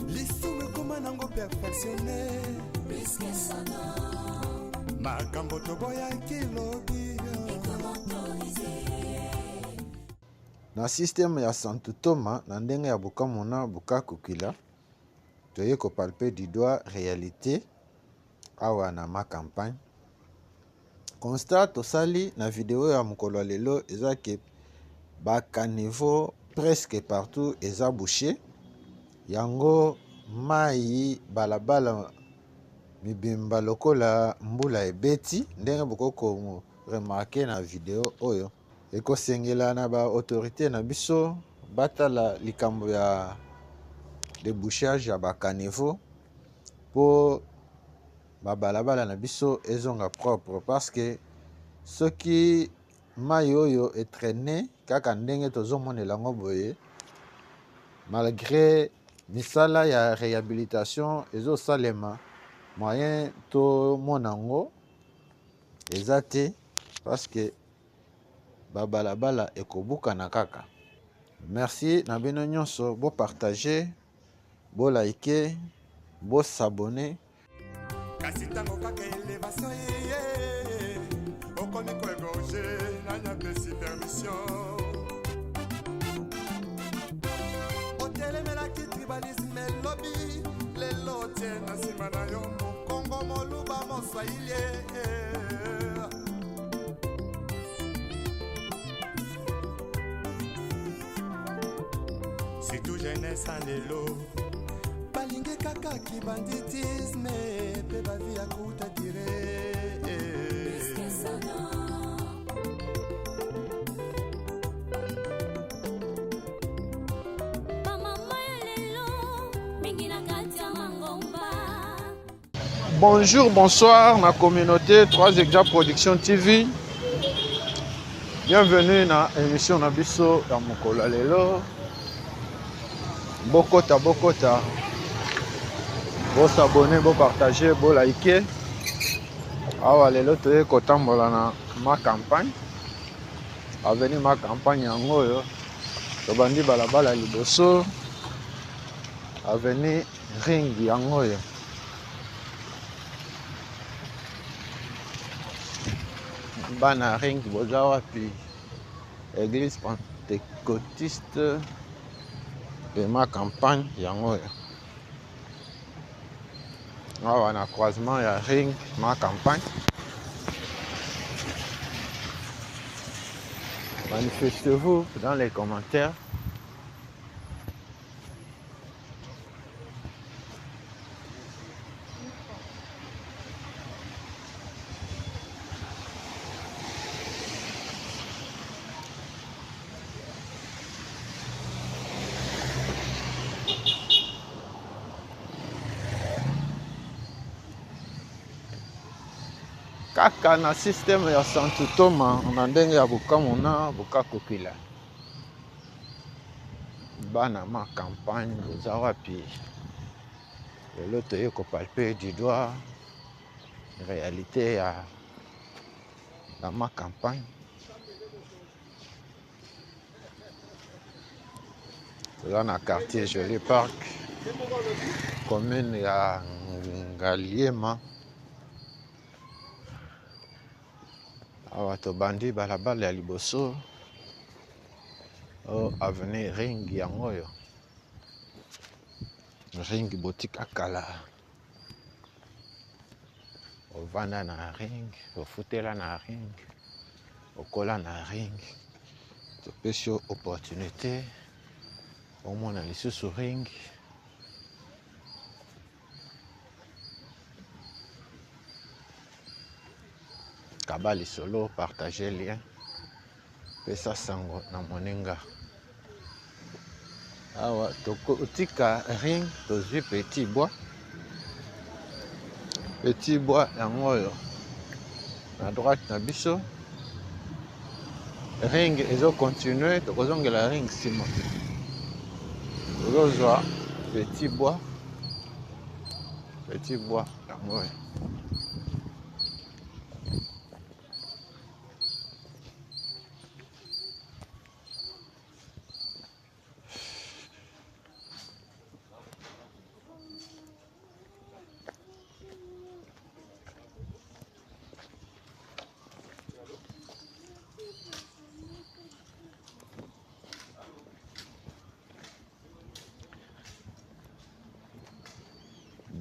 Lisumu ekoma nango perfectionne makambo toboyaki lobi. Na système ya Santu Toma, na ndenge ya bokamona bokakokila, toye ko palper du doigt realite awa na ma campagne. Constat tosali na video ya mokolo ya lelo eza ke ba caniveaux presque partout eza bouche, yango mayi balabala mibimba lokola mbula ebeti ndenge bokoki ko remarquer na video oyo. Ekosengela na ba autorites na biso batala likambo ya debouchage ya ba caniveaux po ba balabala na biso ezonga propre, parce que soki mayi oyo etraîner kaka ndenge tozomonela yango boye, malgré misala ya réhabilitation ezosalema, moyen tomona yango eza te, parce que ba balabala ekobukana kaka. Merci na bino nyonso, bo partager, bo liker, bo s'abonner. Kasi ntango kaka elevation eye, okomi koegorge, nani apesi permission? Otelemelaki tribalisme elobi, lelo otie na nsima na yo mokongo, moluba, moswahili. Surtout jeunesse ya lelo balingi kaka kibanditisme mpe bavi ya kuta dire. Bonjour, bonsoir, ma communauté 3 Exa Production TV. Bienvenue na émission na biso ya mokolo ya lelo. Bokota, bokota. Bo s'abonner, bo partager, bo liker. Awa lelo toye kotambola na ma campagne. Avenue ma campagne yango oyo. Tobandi balabala liboso. Avenue Ring yango oyo. Bana Ring boza wapi? Église Pentecôtiste de ma campagne yango oyo. Awa na croisement ya Ring ma campagne. Manifestez-vous dans les commentaires. Kaka na système ya Santu Toma na ndenge ya bokamona bokakokila. Bana ma campagne boza wapi? Lelo toye ko palper du doigt réalité ya la ma campagne. Toza na quartier Joli Parc, commune ya Ngaliema. Awa tobandi balabala ya liboso o avenue Ring yango oyo. Ring botika kala, ovanda na ring, ofutela na ring, okola na ring, topesi yo opportunité omona lisusu ring. Kaba lisolo, partage lien, pesa sango na moninga. Awa tokotika ring, tozwi petit bois. Petit bois yango oyo na droite na biso. Ring ezo continuer, tokozongela ring nsima. Tozozwa petit bois, petit bois yango oyo.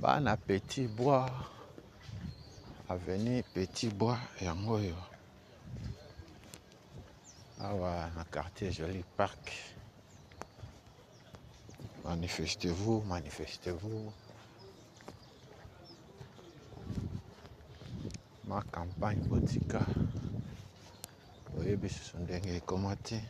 Bana petit bois, avenue petit bois yango oyo awa na quartier Joli Parc. Manifestez-vous, manifestez-vous. Ma campagne botika oyebi susu ndenge ekoma te.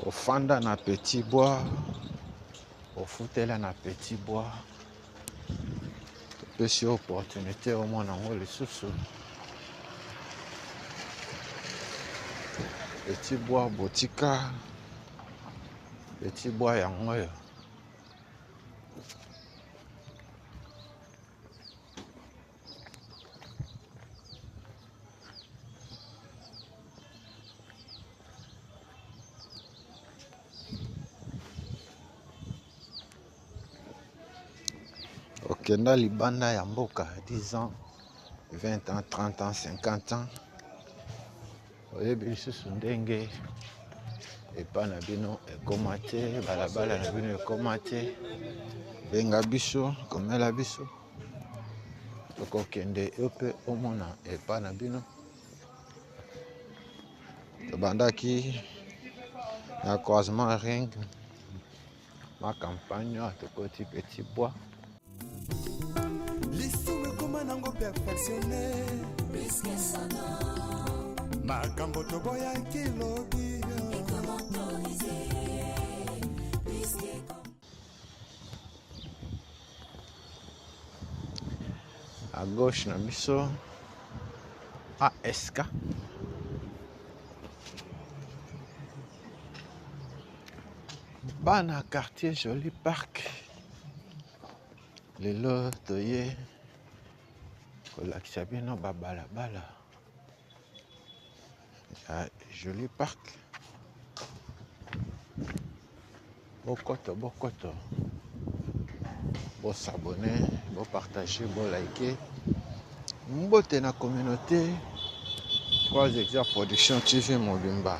Ofanda na petit bois, ofutela na petit bois, topesi yo opportunité omona yango lisusu. Petit bois botika, petit bois yango oyo. Okenda libanda ya mboka 10 ans, 20 ans, 30 ans, 50 ans, oyebi lisusu ndenge epa na bino ekoma te, balabala na bino ekoma te. Benga biso, komela biso, tokokende yo mpe omona epa na bino. Tobandaki na croisement ring ma campagne, tokoti petit bois. Lisumu ekoma nango perfectionne, makambo toboyaki lobi. À gauche na biso ASK, bana quartier Joli Parc. Lelo toye kolakisa bino babalabala ya Joli Parc. Bokoto, bokoto, bosabone, bopartage, bolike. Mbote na communauté 3 Exa Production TV mobimba.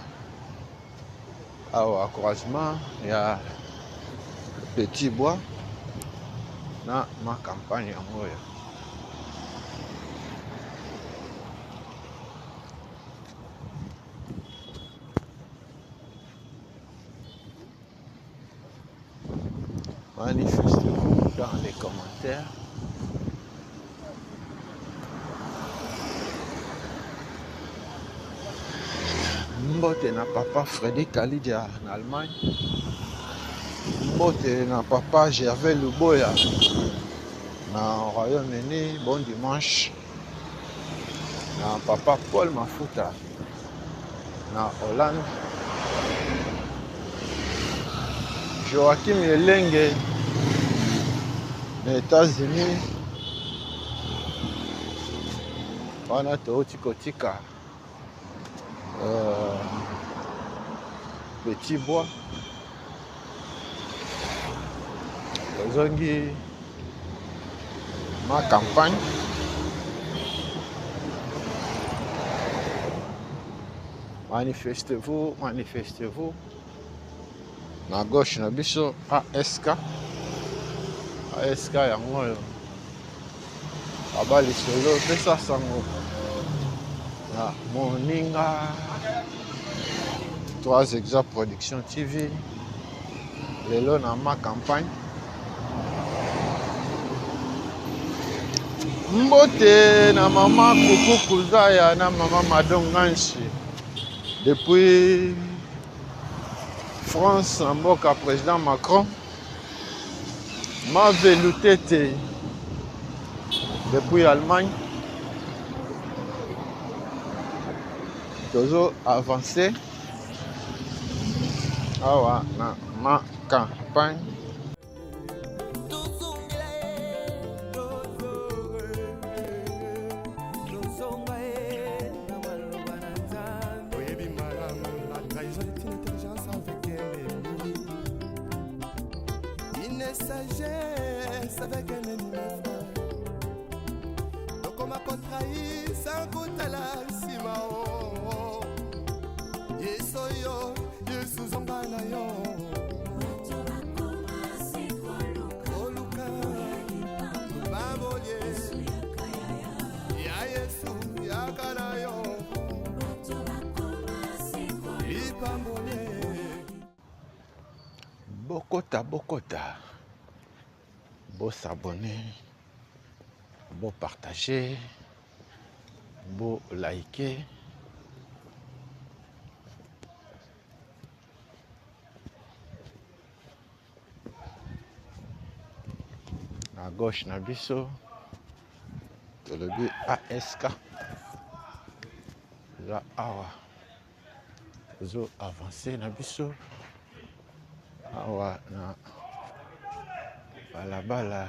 Awa croisement ya Petit Bois na ma campagne yango oyo. Manifestez-vous dans les commentaires. Mbote na papa Freddy Kalidia na Allemagne. Mbote na papa Gervais Luboya na Royaume-Uni. Bon dimanche. Na papa Paul Mafuta na Hollande. Joachim Elenge na États-Unis. Wana touti kotika Petit Bois, tozongi ma campagne. Manifestez-vous, manifestez-vous. Na gauche na biso ASK, ASK yango oyo. Baba lisolo, pesa sango na moninga. 3 Exa Production TV. Lelo na ma campagne. Mbote na mama Kuku Kuzaya na mama Mado Nganshi depuis France na mboka président Macron. Mave Lutete depuis Allemagne. Tozo avancer awa na ma campagne. Oyebi malamu la trahison est une intelligence avec un ennemi. Une sagesse avec un ennemi, mes frères. Tokoma kotrahir sans kotala nsima o. Yesu oyo, Yesu zonga na yo. Koluka babolie ya Yesu yaka na yo. Lipambolie. Bokota, bokota, bo s'abonner, bo partager, bo liker. Na gauche na biso tolobi ASK eza awa, tozo avancer na biso awa na balabala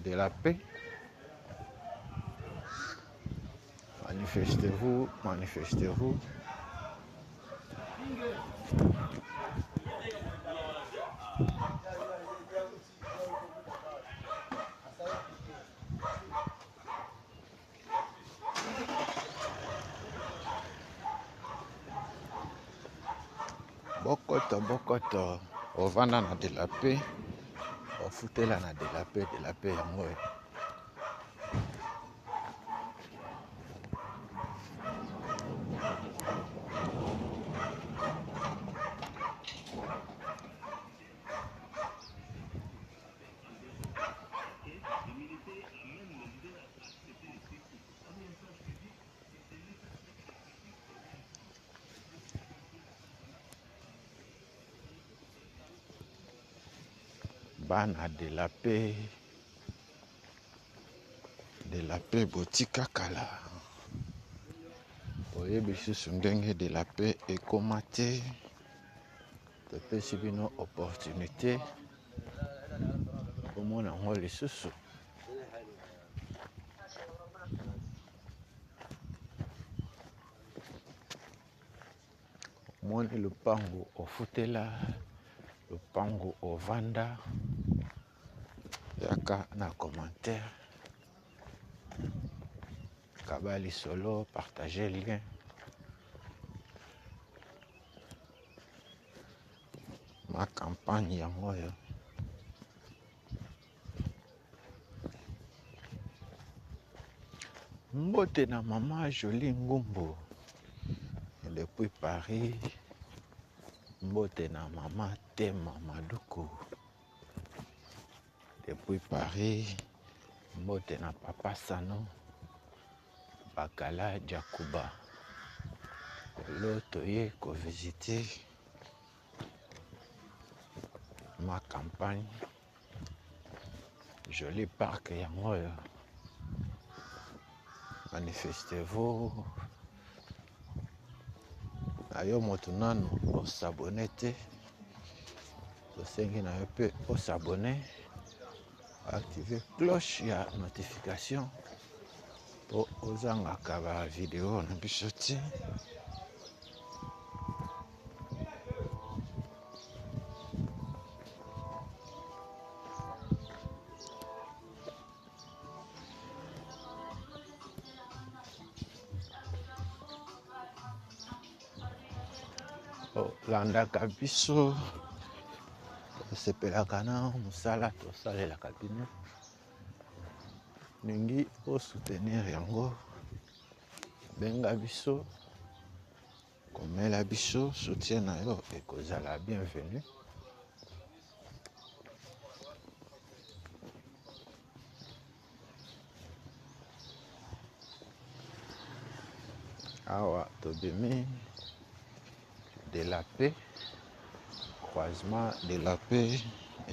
de la paix. Manifestez-vous, manifestez-vous. Bokoto, bokoto, ovanda na de la paix, ofutela na de la paix, de la paix yango oyo. Bana de la paix, de la paix botika kala. Oyebi lisusu ndenge de la paix ekoma te. Topesi bino opportunité omona yango lisusu. Omoni lopango ofutela, lopango ovanda, yaka na commentaire, kaba lisolo, partager lien. Ma campagne yango oyo. Mbote na mama Jolie Ngumbu depuis Paris. Mbote na mama Tema Maduku depuis Paris. Mbote na papa Sano Bakala Jakuba. Lelo toye ko visiter ma campagne. Joli parc yango oyo. Manifestez-vous. Na yo moto nanu osabone te, tosengi na yo mpe osabone, active cloche ya notification po ozangaka ba video na biso te. Olandaka biso, tosepelaka na mosala tosalelaka bino, ningi osoutenir yango, benga biso. Komela biso soutien na yo ekozala bienvenu. Awa tobimi de la paix, croisement de la paix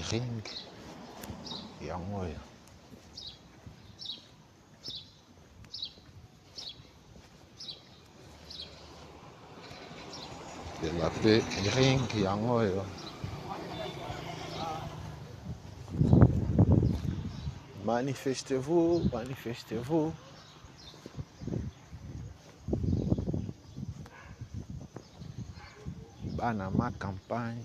ring yango oyo. De la paix ring yango oyo. Manifestez-vous, manifestez-vous. Bana ma campagne,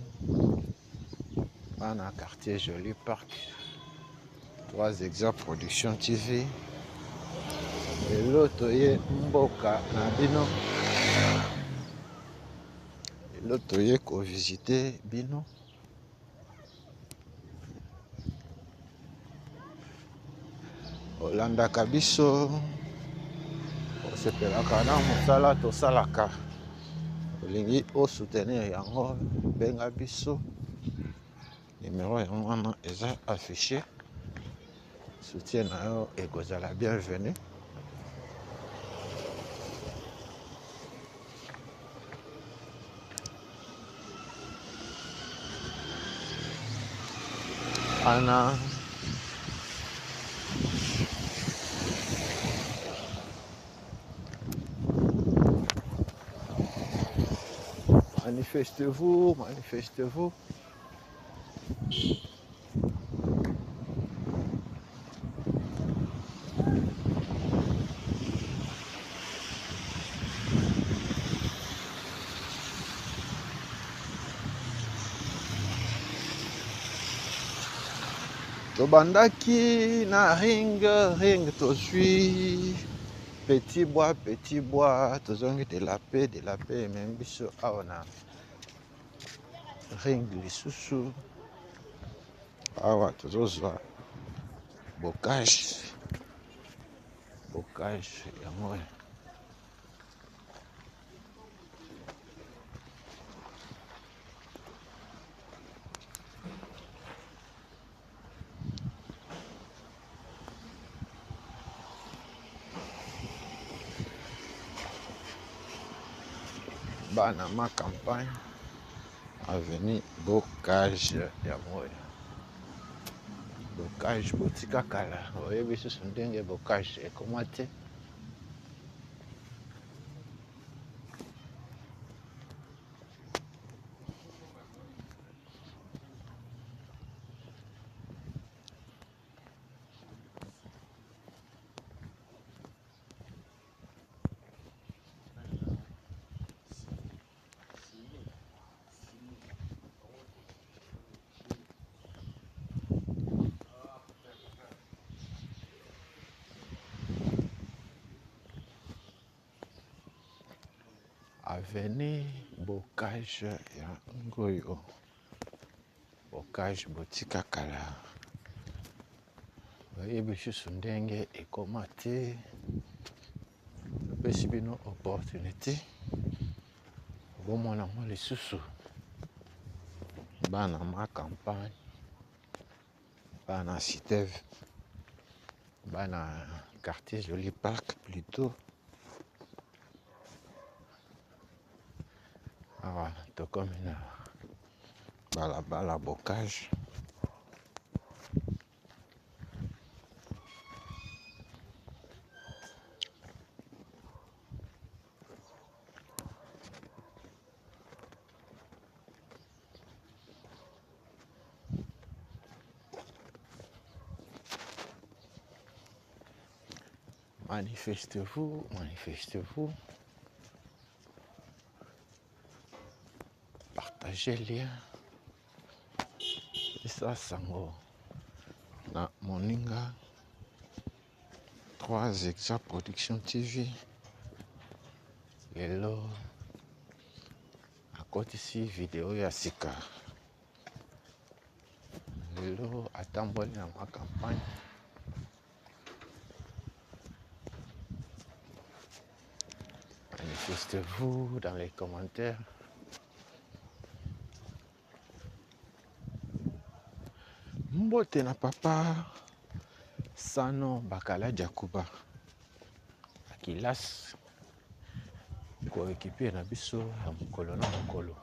bana quartier Joli Parc, 3 Exa Production TV. Lelo toye mboka na bino, lelo toye ko visiter bino. Olandaka biso, osepelaka na mosala tosalaka, olingi osoutenir yango, benga biso. Numero yango wana eza affiché. Soutien na yo ekozala bienvenu. Ana manifestez-vous, manifestez-vous. Tobandaki na ring, ring tozwi petit bois, petit bois, tozongi de la paix, de la paix ememi biso awa na ring lisusu. Awa tozozwa bocage, bocage yango oyo. Bana ma campagne, avenue Bocage yango oyo. Bocage botika kala, oyebi susu ndenge bocage ekoma te. Avenue Bocage ya Ngoyo. Bocage botika kala, oyebi lisusu ndenge ekoma te. Topesi bino opportunité bomona yango lisusu. Bana ma campagne, bana cité, bana quartier Joli Parc plutôt. Awa tokomi na balabala Bocage. Manifestez-vous, manifestez-vous. Partagez le lien. Et ça, sango. Na moninga 3 Exa Production TV. Lelo akotisi video ya sika. Lelo atamboli na ma campagne. Manifestez-vous dans les commentaires. Mbote na papa Sano Bakala Jakuba Akilas koekipe na biso ya mokolo na mokolo.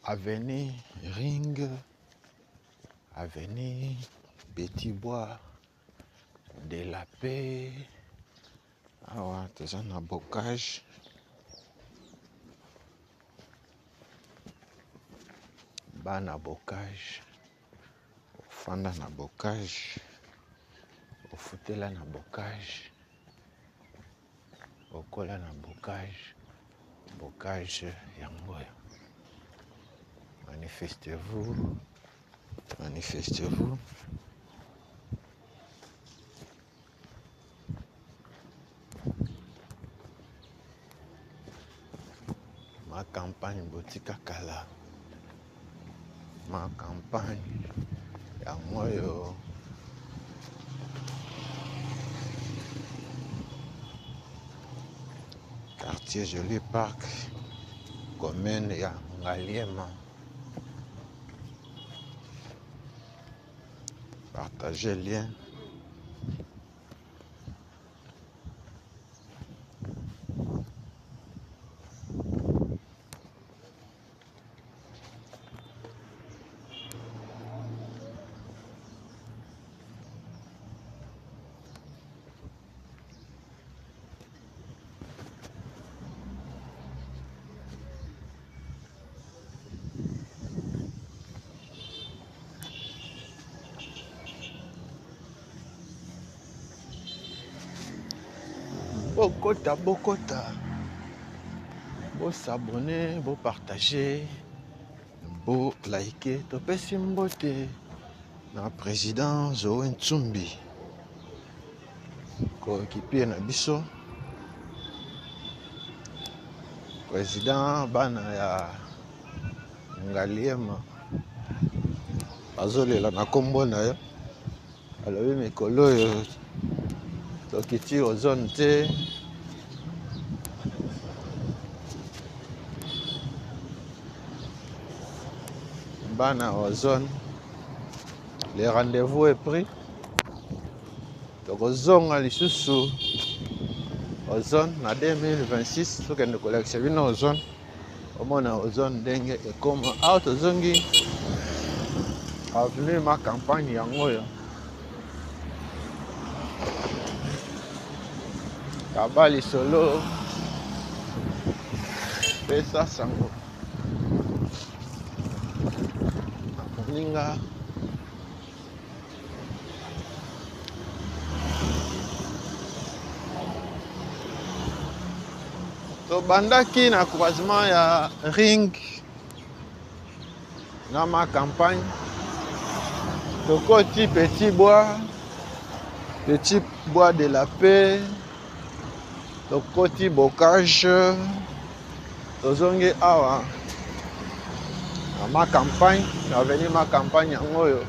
Avenue Ring, Avenue Petit Bois de la Paix. Awa toza na bocage. Bana bocage. Ofanda na bocage. Ofutela na bocage. Okola na bocage. Bocage yango oyo. Manifestez-vous. Manifestez-vous. Ma campagne botika kala. Ma campagne yango oyo. Quartier Joli Parc, commune ya Ngaliema. Partagez lien. Bokota, bokota, bosabone, bopartage, bolike. Topesi mbote na président Zoé Ntsumbi, coéquipier na biso, président bana ya Ngaliema bazolela na kombo na yo. Alobi mikolo oyo tokiti ozone te. Bana ozone, le rendez-vous est pris. Tokozonga lisusu ozone na 2026, tokende kolakisa bino ozone, omona ozone ndenge ekoma. Awa tozongi avenue Ma Campagne yango oyo. Kaba lisolo, pesa sango na moninga. Tobandaki na croisement ya Ring na Ma Campagne, tokoti Petit Bois, Petit Bois de la Paix, tokoti Bocage, tozongi awa na Ma Campagne, na avenue Ma Campagne yango oyo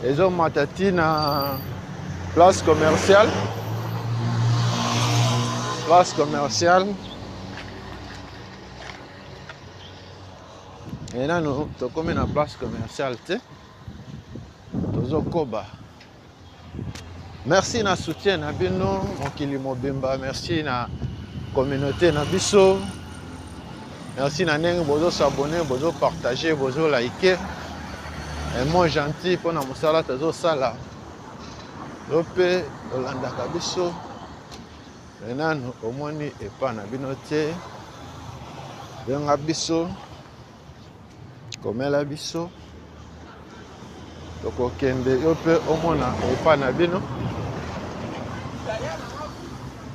ezomata ti na place commerciale, place commerciale. E nanu tokomi na place commerciale te, tozokoba. Merci na soutien na bino mokili mobimba, merci na communauté na biso, merci na ndenge bozo s'abonner, bozo partager, bozo liker. Un mot gentil mpona mosala tozosala. Yo mpe olandaka biso, me nanu omoni epa na bino te, benga biso, komela biso, tokokende yo mpe omona epa na bino.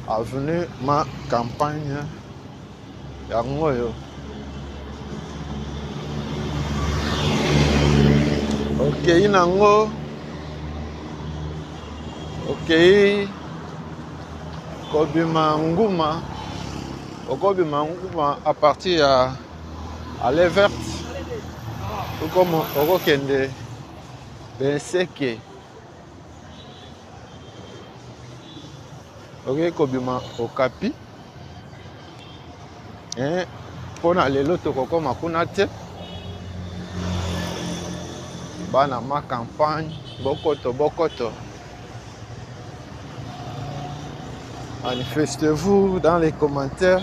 Avenue Ma Campagne yango oyo. Okei nango, okei kobima nguma, okobima nguma à partir ya Allée verte okoma okokende benseke okoki kobima okapi eh, mpo na lelo tokokoma kuna te. Bana ma campagne bokoto bokoto. Manifestez-vous dans les commentaires.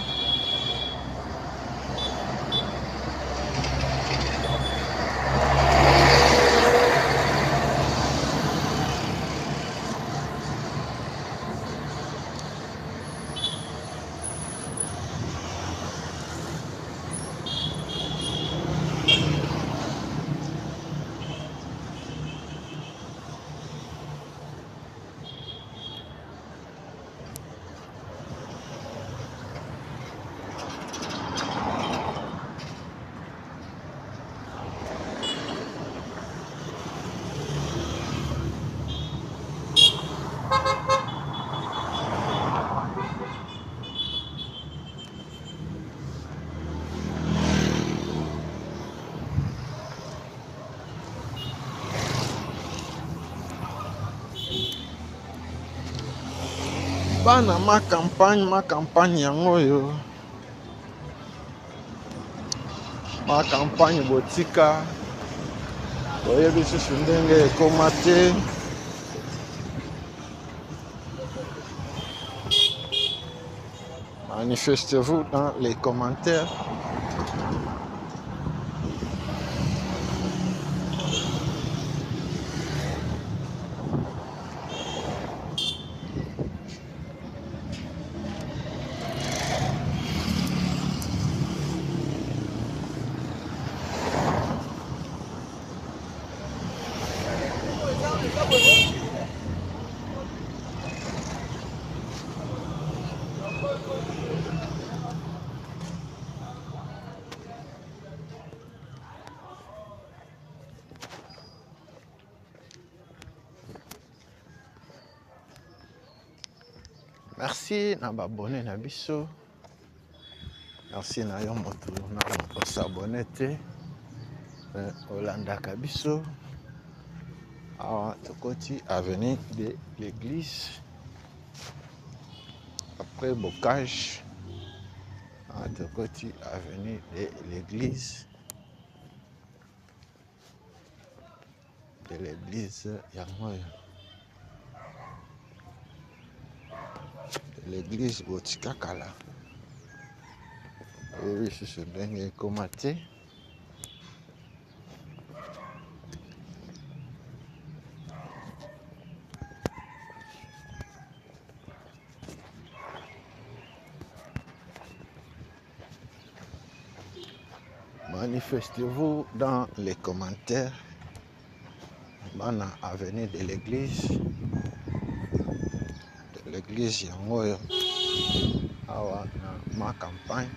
Bana ma campagne, ma campagne yango oyo ma campagne botika boyebi susu ndenge ekoma te. Manifestez-vous dans les commentaires. Merci na babone na biso. Merci na yo moto na osabone te olandaka biso. Awa tokoti avenue de l'église après bocage. Awa tokoti avenue de l'église de l'église yango oyo de l'église botika kala oyebi lisusu ndenge ekoma te. Manifestez-vous dans les commentaires. Bana avenue de l'église. De l'église yango oyo awa na ma campagne.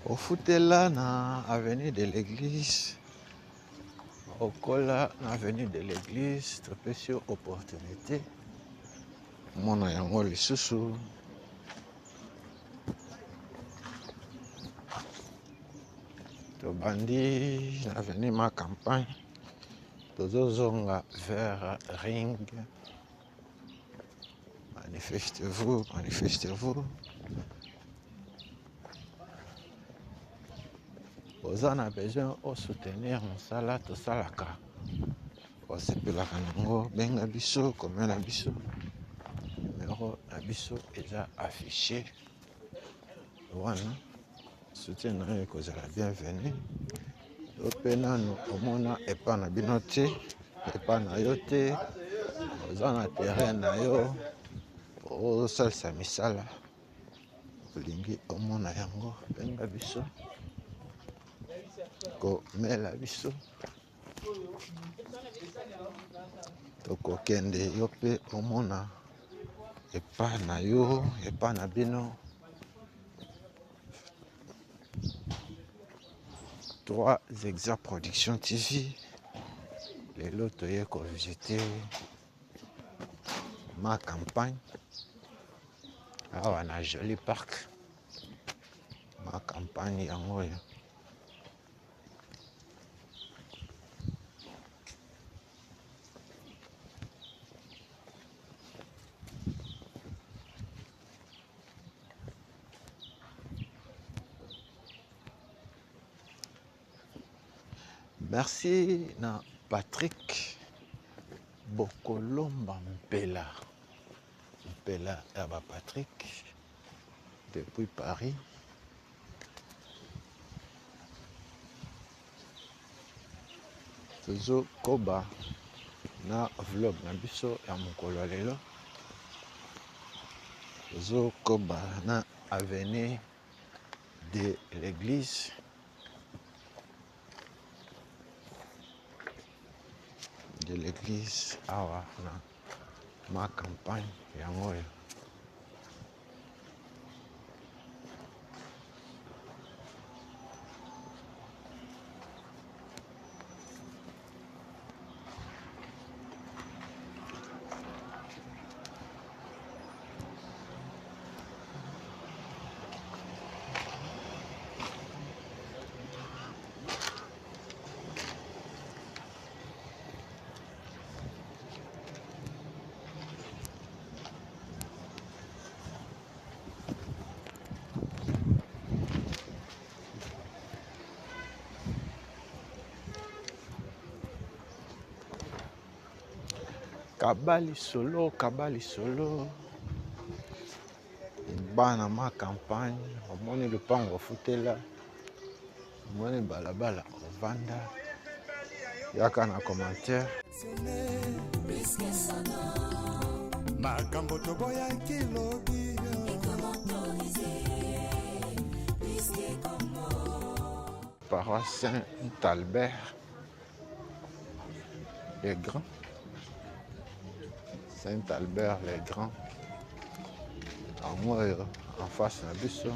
Ofutela na avenue de l'église, okola na avenue de l'église, topesi yo opportunité mona yango lisusu. Tobandi na avenue ma campagne, tozozonga vers ring. Manifestez-vous, manifestez-vous. Oza na besoin o soutenir mosala tosalaka, osepelaka nango, benga biso, komela biso, numero na biso eza affiché wana. Soutien na yo ekozala bienvenu. Yo mpe nanu omona epa na bino te, epa na yo te, oza na terrain na yo, ozosalisa misala, olingi omona yango, benga biso, komela biso, tokokende yo mpe omona. Epa na yo, epa na bino. 3 Exa Production TV. Lelo toye ko visiter ma campagne awa na Joli Parc. Ma campagne yango oyo. Merci na Patrick Bokolomba Mpela. Mpela ya ba Patrick depuis Paris. Tozokoba na vlog na biso ya mokolo ya lelo. Tozokoba na avenue de l'église. De l'église awa na ma campagne yango oyo. Kabali solo, kabali solo. Bana ma campagne, omoni lupango ofutela, omoni balabala ovanda. Yaka na commentaire. Makambo toboyaki lobi. Paroisse Saint-Albert le Grand. Saint-Albert le Grand. Yango oyo en face na biso.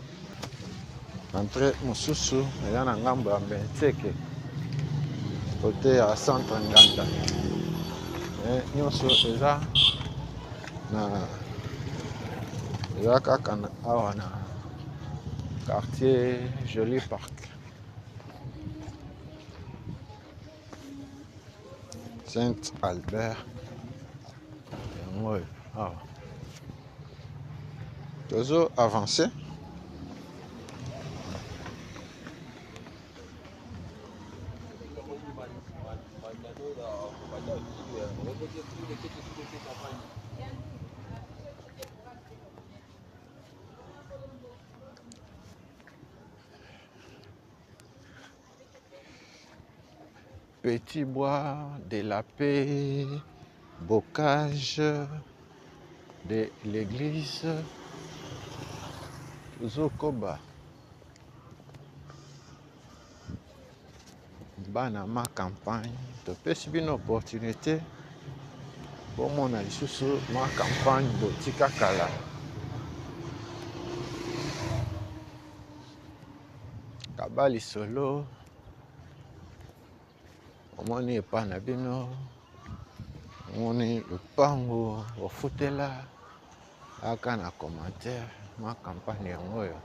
Entrée mosusu eza na ngambo ya Mbenseke, côté ya centre Nganda. Nyonso eza na eza kaka na awa na quartier Joli Parc. Saint Albert yango oyo awa tozo avancer. Petit bois de la paix, bocage de l'église Zokoba. Bana ma campagne, topesi bino opportunité bomona lisusu ma campagne botika kala. Kaba lisolo omoni epai na bino, omoni lupango ofutela, aka na commentaire ma campagne yango oyo.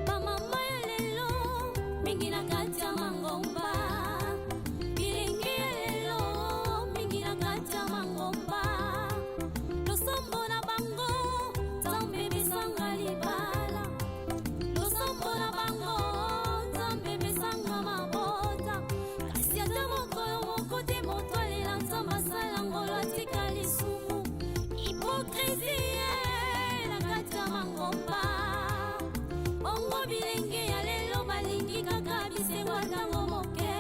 Bamama ya lelo mingi na kati ya mangomba, bilenge ya lelo mingi na kati ya mangomba, losambo na bango Nzambe besanga libala, losambo na bango Nzambe besanga mabota, kasi ata mokolo moko te moto alela Nzambe asala ngolo atika lisumu, hypocrisie na kati ya mangomba. Bongo bilenge ya lelo balingi kaka bisengo ntango moke.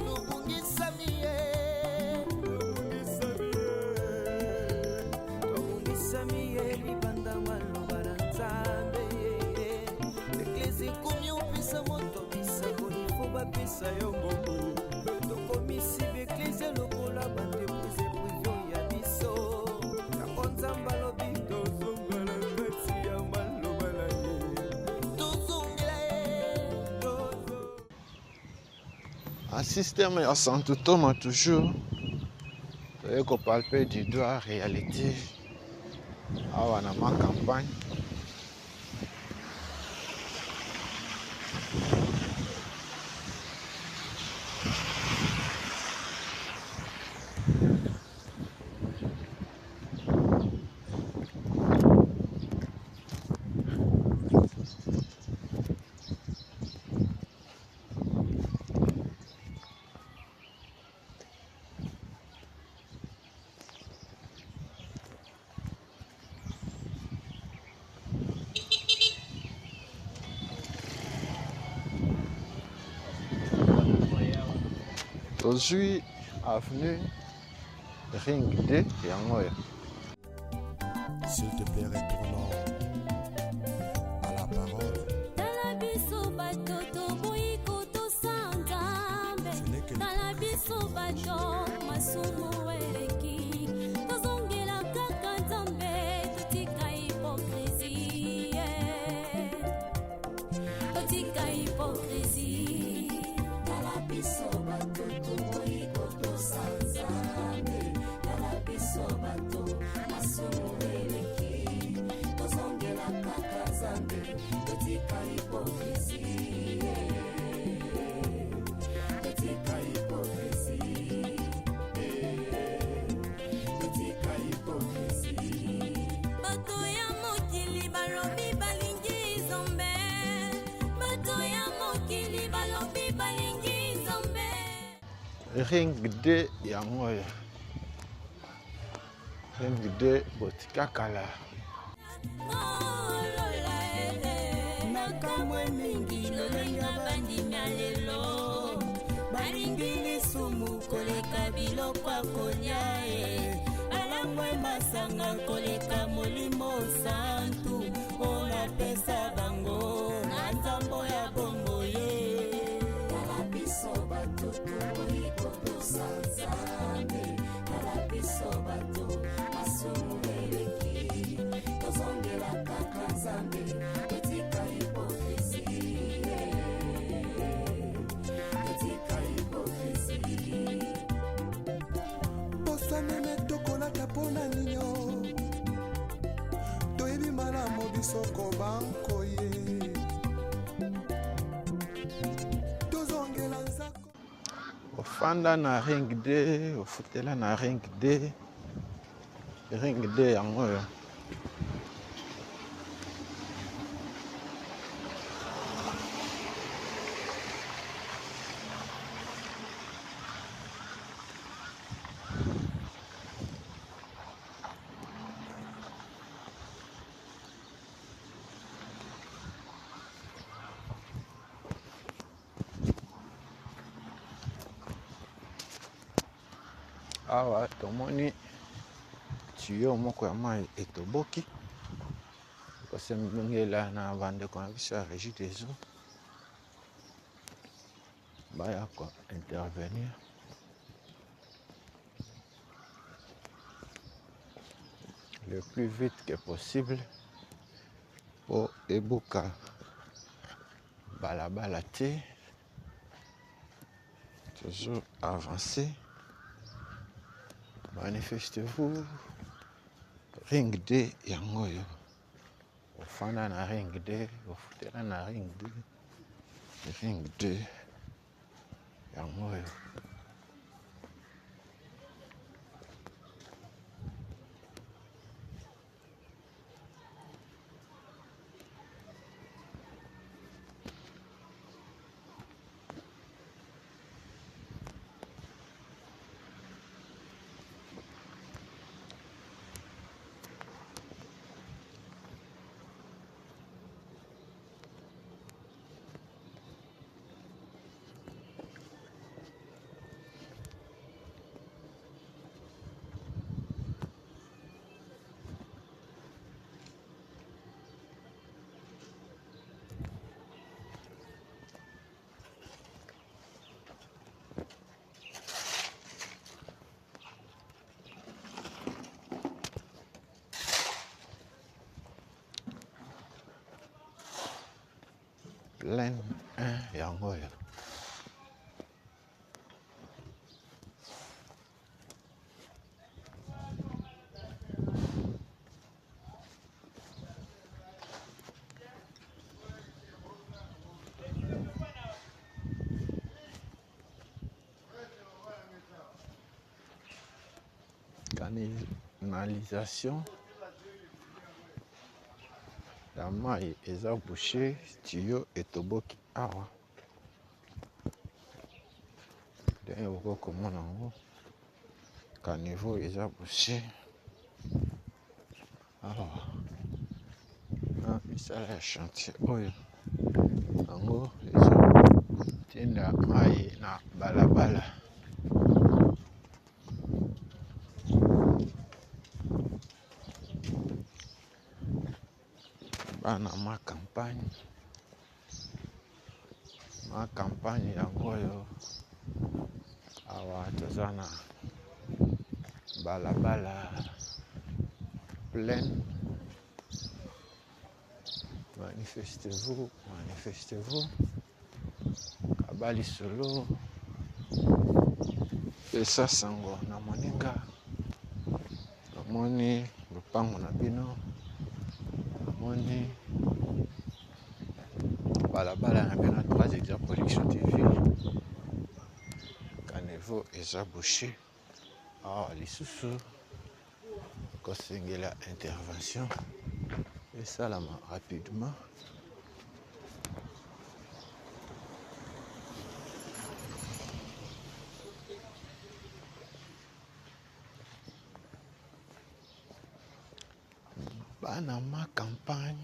Tobungisami ye, tobungisami ye libanda maloba na Nzambe. Eglise ekomi opesa moto bisango, ifo bapesa yo mbongo. Tokomisi baeglise lokola baentreprise privé ya Na système ya Santo Toma toujours toye ko palper du doigt réalité awa na ma campagne. Tozwi avenue Ring 2 yango oyo. S'il te plaît, retournons à la parole. Tala biso bato toboyi kotosa Nzambe. Ce n'est que Tala biso bato masumu eleki. Tozongela kaka Nzambe, totika hypocrisie. Totika hypocrisie. Tala biso bato toboyi kotosa Nzambe. Tala biso bato masumu eleki. Tozongela kaka Nzambe, totika hypocrisie. Totika hypocrisie. Totika hypocrisie. Bato ya mokili balobi balingi Nzambe. Bato ya mokili balobi balingi Nzambe. Ring 2 yango oyo. Ring 2 botika kala. Olola ere. Nakamwe mingi lolenge bandimi ya lelo balingi lisumu koleka biloko ya kolia e balangwe masanga koleka molimo santu oyo napesa bango na nzambo ya bongo ye. Tala biso bato toboyi kotosa Nzambe. Tala biso bato masumu eleki. Tozongela kaka Nzambe, totika hypocrisie. Totika hypocrisie. Poso meme tokolata mpona ninyo toyebi malamu biso kobankoye tozongela nzako. Ofanda na ring 2, ofutela na ring 2. Ring 2 yango oyo. Awa tomoni tuyau moko ya mai etoboki, kosengela na bandeko na biso ya Régie des eaux baya ko intervenir. Le plus vite que possible po ebuka balabala te, toujours avancer. Manifestez-vous. Ring 2 yango oyo. Ofanda na ring 2, ofutela na ring 2. Ring 2 yango oyo. Plein 1 yango oyo. Canalisation ya mai eza bouche, tuyau etoboki awa ndenge bokoki komona yango, caniveau eza bouche awa na misala ya chantier oyo yango ezotinda mai na balabala. Bana ma campagne, ma campagne yango oyo awa toza na balabala pleine. Manifestez-vous, manifestez-vous. Kaba lisolo, pesa sango na moninga. Namoni lopango na bino, namoni balabala na bino 3 Exa Production TV. Caniveau eza bouché. Awa lisusu kosengela intervention esalama rapidement. Bana ma campagne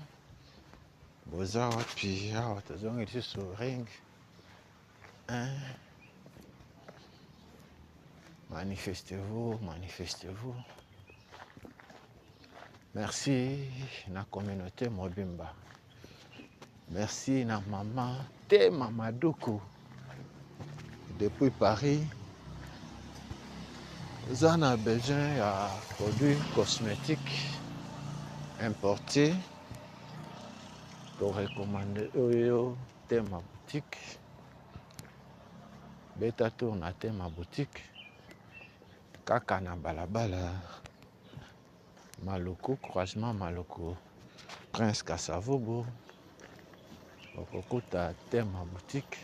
boza wapi? Awa tozongi lisusu ring 1. Manifestez-vous, manifestez-vous. Merci na communauté mobimba. Merci na maman te Mamaduku depuis Paris. Oza na besoin ya produit cosmétique importé, to recommander oyo Tema boutique. Beta tour na Tema boutique kaka na balabala Maluku, croisement Maluku Prince Kasavubu, okokuta Tema boutique,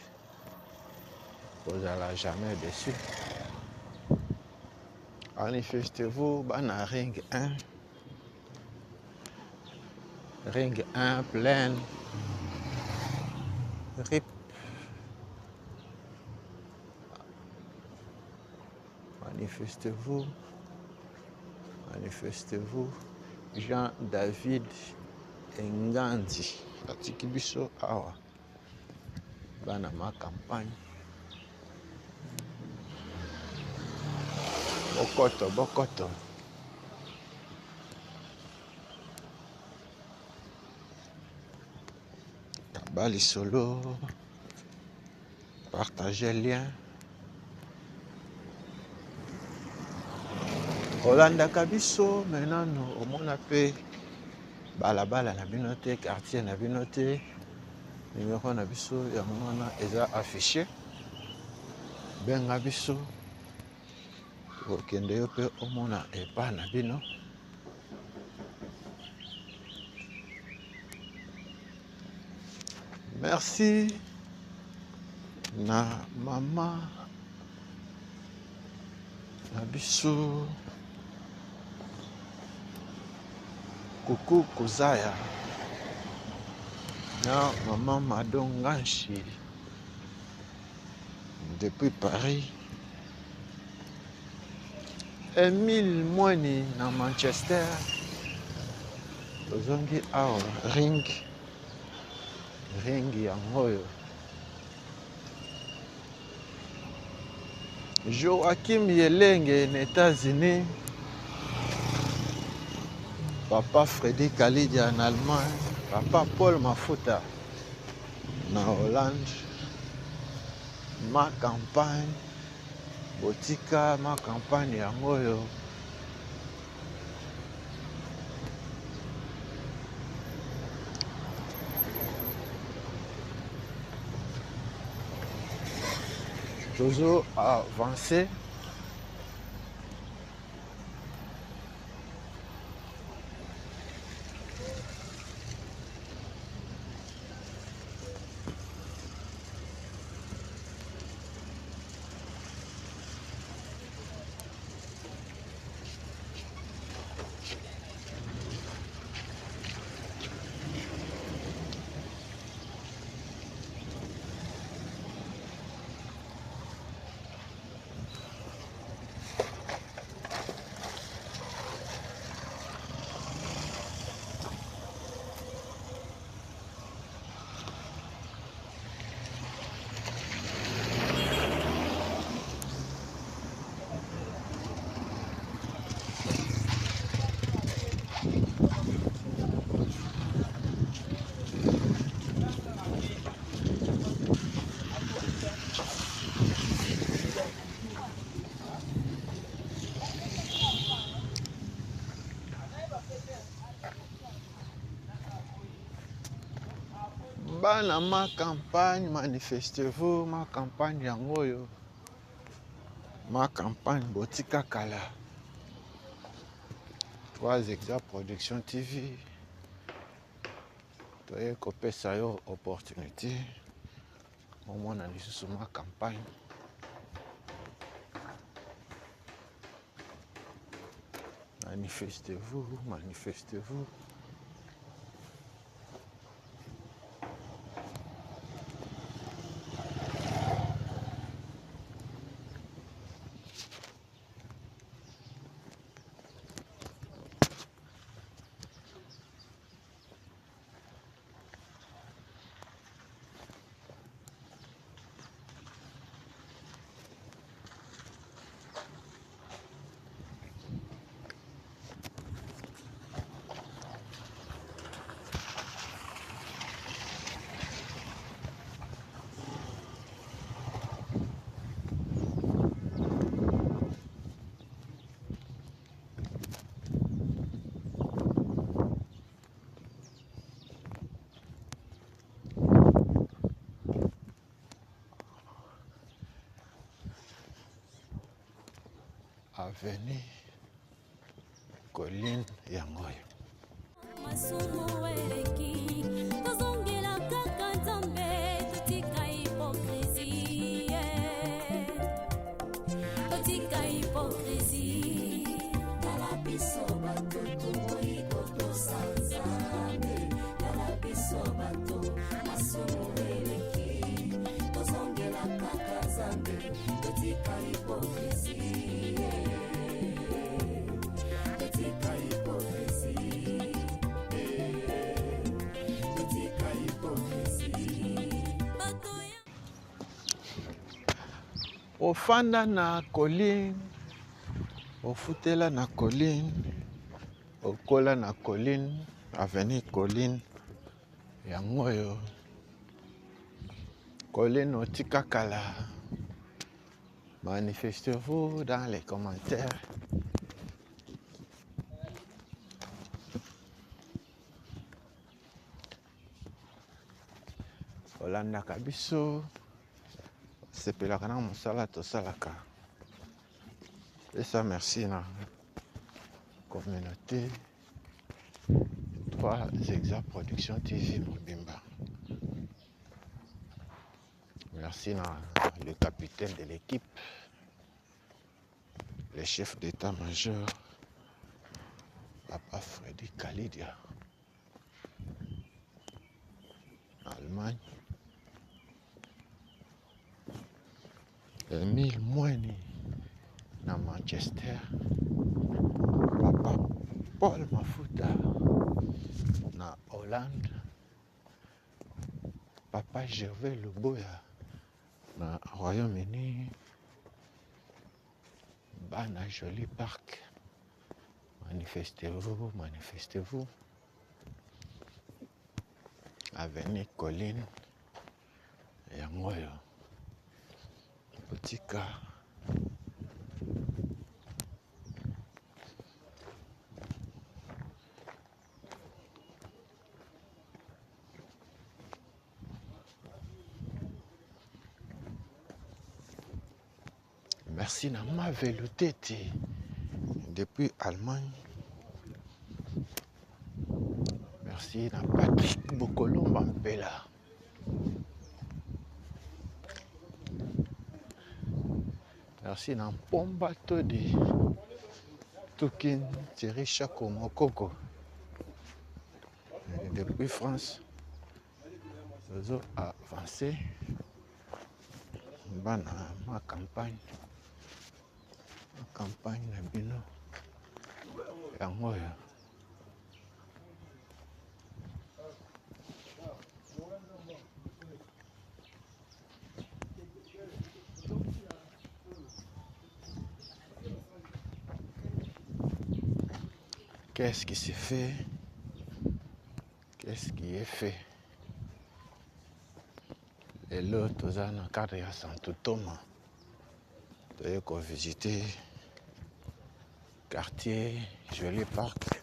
kozala jamais déçu. Manifestez-vous bana ring 1, ring 1 pleine rip. Manifestez-vous, manifestez-vous. Jean-David Engandi atiki biso awa bana ma campagne. Bokoto, bokoto. Kaba lisolo, partager lien. Olandaka biso mais nanu omona pe balabala na bino te, quartier na bino te. Numero na biso yango wana eza affiché. Benga biso okende yo pe omona epa na bino. Merci na mama na biso Kuku Kozaya na mama Mado Nganshi depuis Paris, Emile Mwani na Manchester. Tozongi awa ring ring yango oyo. Joachim Yelenge na États-Unis, Papa Freddy Kalidia en Allemagne, Papa Paul Mafuta na Hollande, ma campagne botika ma campagne yango oyo. Tozo avancer. Bana ma campagne, manifestez-vous, ma campagne yango oyo. Ma campagne botika kala. 3 Exa Production TV. Toye kopesa yo opportunité. Omona lisusu ma campagne. Manifestez-vous, manifestez-vous. Avenue Colline yango oyo. Masumu eleki, tozongela kaka Nzambe, totika hypocrisie, totika hypocrisie. Tala biso bato toboyi kotosa Nzambe, tala biso bato masumu eleki, tozongela kaka Nzambe, totika hypocrisie, totika hypocrisie, totika hypocrisie. Bato ya Ofanda na colline, ofutela na colline, okola na colline, avenue Colline yango oyo. Colline otika kala. Manifestez-vous dans les commentaires. Olandaka biso, sepelaka na mosala tosalaka. Pesa merci na communauté 3 Exa Production TV mobimba. Merci na le capitaine de l'équipe, le chef d'état-major, Papa Freddy Kalidia, Allemagne. Emile Mweni na Manchester, Papa Paul Mafuta na Hollande, Papa Gervais Luboya na Royaume-Uni, Bana Joli Park, manifestez-vous, manifestez-vous. Avenue Colline yango oyo. Botika merci na Mavelu Tete depuis Allemagne. Merci na Patrick Bokolomba Mpela. Merci na Mpomba Todi Tukin Thierry Chako Mokoko depuis France. Tozo avancer bana ma campagne, ma campagne na bino yango oyo. Qu'est-ce qui s'est fait? Qu'est-ce qui est fait? Lelo toza na cadre ya Santo Thomas. Toye ko visiter quartier Joli Park,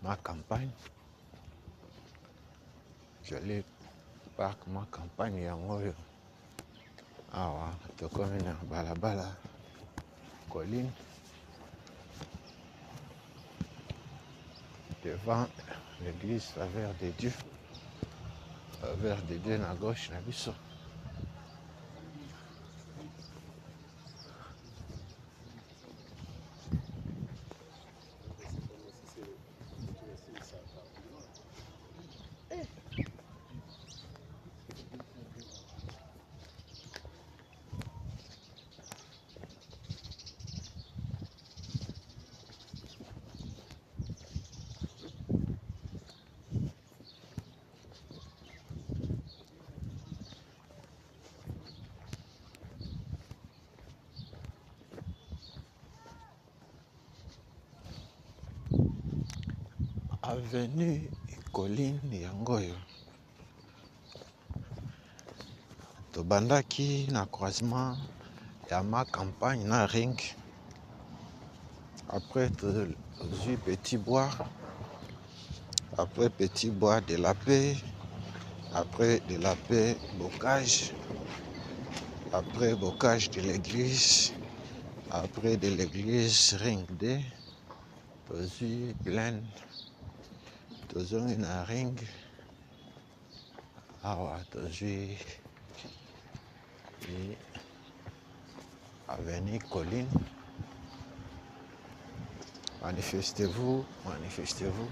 ma campagne. Joli Parc Ma Campagne yango oyo. Awa tokomi na balabala colline devant l'église Faveur de Dieu. Faveur de Dieu na gauche na biso. Avenue Colline yango oyo. Tobandaki na croisement ya Ma Campagne na Ring. Après tozwi Petit Bois. Après Petit Bois de la Paix. Après de la Paix, Bocage. Après Bocage de l'église. Après de l'église, Ring 2. Tozwi Glen. Tozongi na Ring. Awa tozwi avenue Colline. Manifestez-vous, manifestez-vous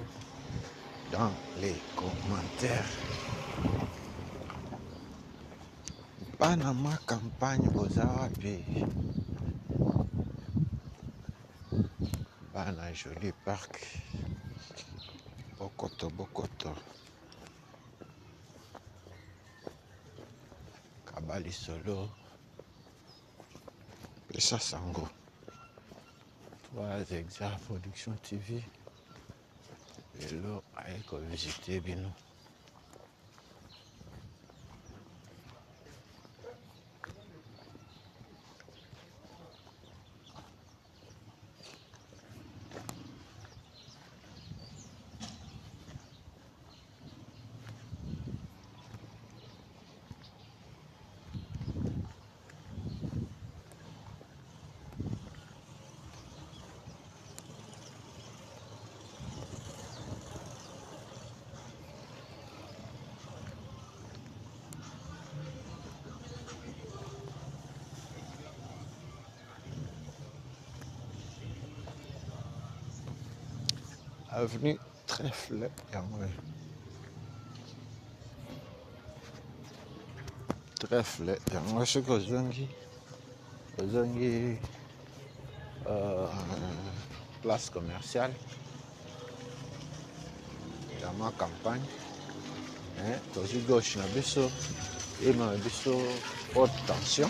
dans les commentaires. Panama campagne boza wapi? Bana joli parc. Bokoto bokoto. Kabali solo. Pesa sango. 3 Exa Production TV. Lelo aye ko visiter bino. Avenue Trèfle yango oyo. Trèfle yango soki ozongi ozongi place commerciale ya Ma Campagne, tozwi gauche na biso ema na biso haute tension.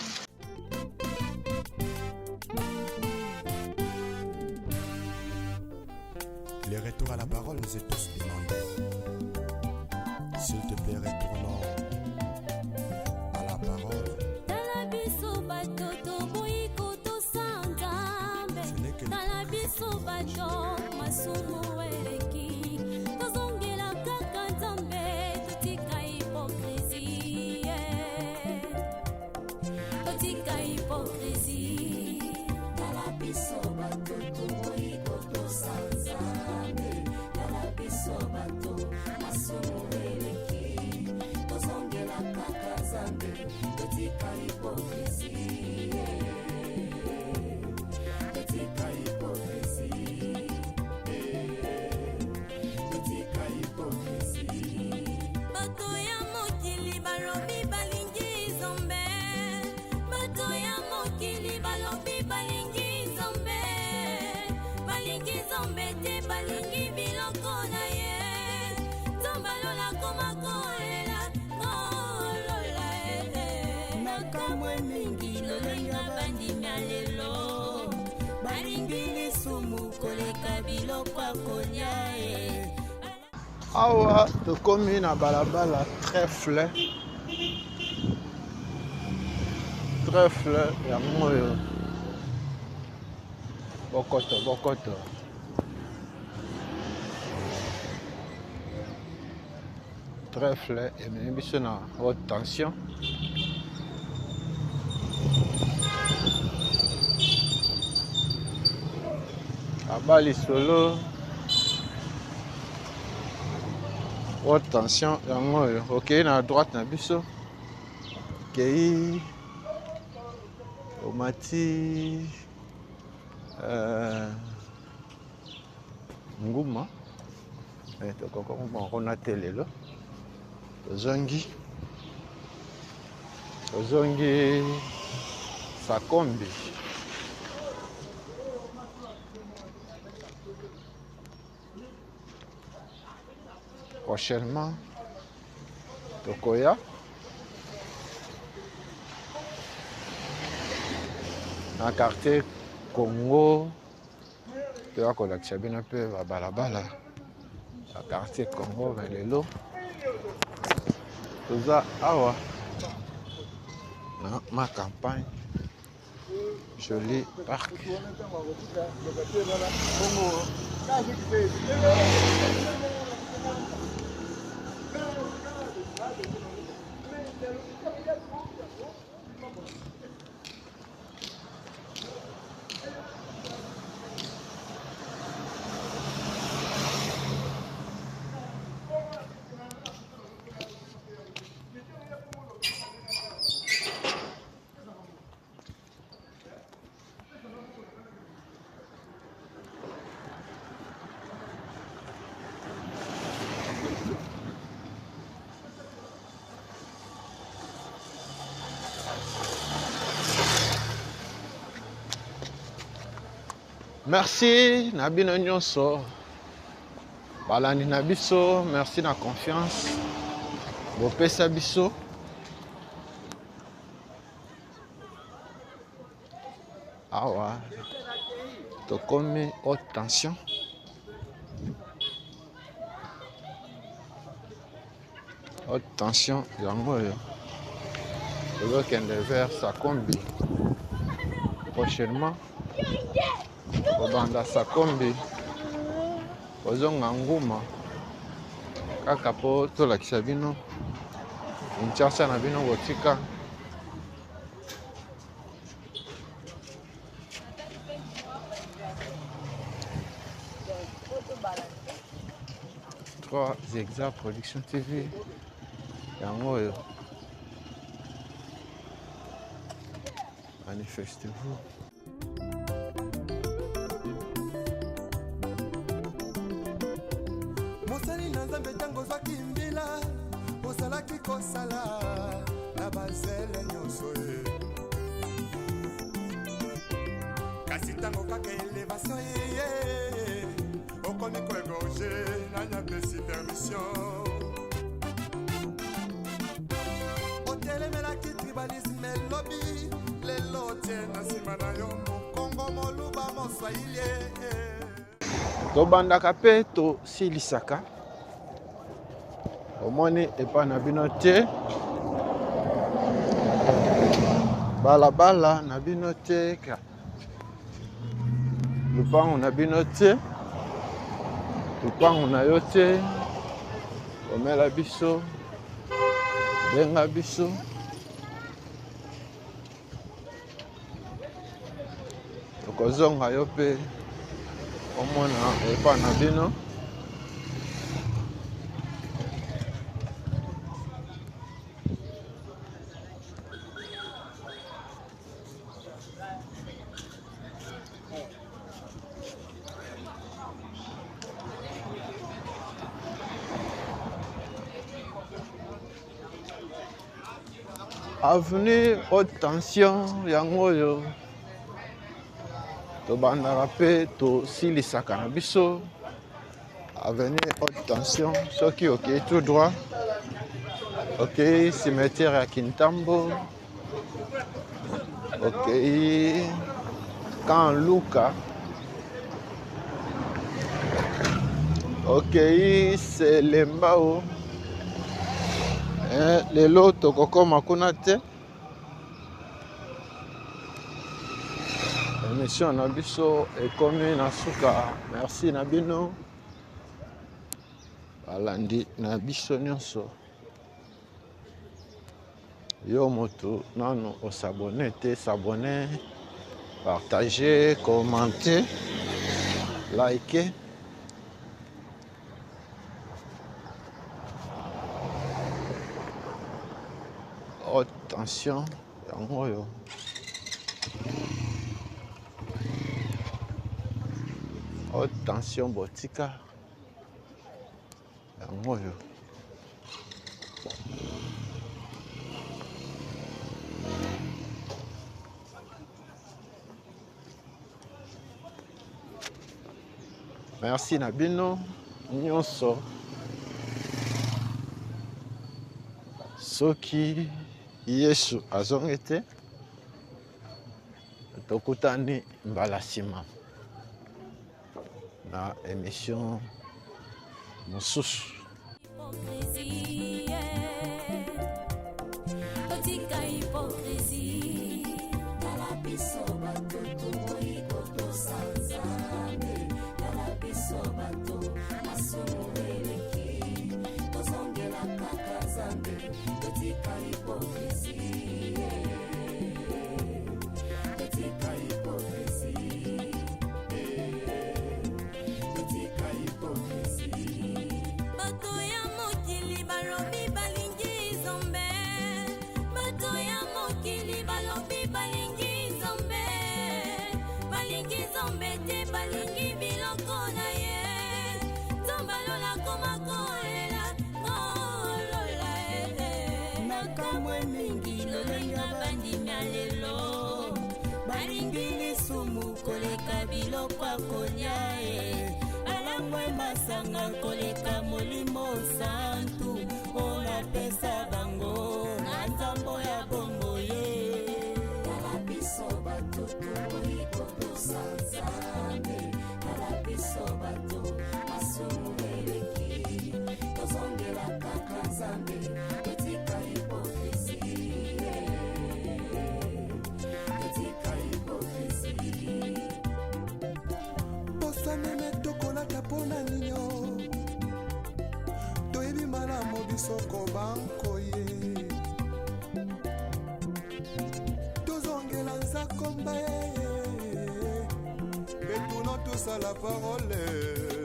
Le retour à la parole nous est tous demandé. S'il te plaît, retournons à la parole. Tala biso bato toboyi kotosa Nzambe. Ce n'est que Tala biso bato masumu eleki. Tozongela kaka Nzambe, totika hypocrisie. Totika hypocrisie. Tala biso bato toboyi kotosa Nzambe. Tala biso bato masumu eleki. Tozongela kaka Nzambe, totika hypocrisie. Totika hypocrisie. Totika hypocrisie. Bato ya mokili balobi balingi Nzambe. Bato ya mokili balobi balingi Nzambe. Balingi Nzambe te, balingi biloko na ye. Nzambe alola koma kolela, kolola e. Nakamwe mingi lolenge bandimi ya lelo. Balingi lisumu koleka biloko ya kolia e. Awa tokomi na balabala Trèfle. Trèfle yango oyo. Bokoto bokoto. Trèfle ememi biso na haute tension. Aba lisolo haute tension yango oyo okei na droite na biso okei omati euh, nguma eh, tokokoma kuna te lelo tozongi tozongi sakombi prochainement tokoya na quartier Congo toya kolakisa bino mpe babalabala ya quartier Congo. Me lelo toza awa na ma campagne joli parc. Merci na bino nyonso balandi na biso, merci na confiance bopesa biso. Awa tokomi haute tension. Haute tension yango oyo tozokende vers Sakombi prochainement, kobanda Sakombi kozonga Nguma kaka mpo tolakisa bino Kinshasa na bino botika. Trois Exa Production TV yango oyo manifestez-vous. Mosali na Nzambe, ntango ozwaki mbila, ozalaki kosala na bazele nyonso ye. Kasi ntango kaka elevation eye, okomi koegorge, nani apesi permission? Otelemelaki tribalisme elobi, lelo otie na nsima na yo mokongo, moluba, moswahili. Tobandaka mpe tosilisaka, omoni epai na bino te, balabala na bino te, lupango na bino te, lupango na yo te, komela biso, benga biso. Tokozonga yo mpe omona epai na bino. Avenue haute tension yango oyo tobandaka mpe tosilisaka na biso. Avenue haute tension, soki okei tout droit okei cimetière ya Kintambo, okei camp Luka, okei Selembao. Lelo tokokoma kuna te. Émission na biso ekomi na suka. Merci na bino balandi na biso nyonso. Yo moto nanu osabone te, s'abonner, partager, commenter, liker. Haute tension yango oyo. Haute tension botika yango oyo. Merci na bino nyonso. Soki Yesu azongi te, tokutani mbala nsima na emission mosusu. Hypocrisie, totika hypocrisie. Tala biso bato toboyi kotosa Nzambe, tala biso bato masumu eleki, tozongela kaka Nzambe, totika hypocrisie, totika hypocrisie, totika hypocrisie. Bato ya mokili balobi balingi Nzambe, bato ya mokili balobi balingi Nzambe, balingi Nzambe te, balingi biloko na ye. Nzambe alola koma kolela kolola e. Nakamwe mingi lolenge bandimi ya lelo balingi lisumu koleka biloko ya kolia e, balangwe masanga koleka molimo santu oyo napesa bango na nzambo ya bombo ye. Tala biso bato toboyi kotosa Nzambe, tala biso bato masumu eleki, tozongela kaka Nzambe, totika hypocrisie, totika hypocrisie. Poso meme tokolata mpo na ninio, toyebi malamu biso kobanko ye, tozongela nzakomba ye, retournons tous à la parole.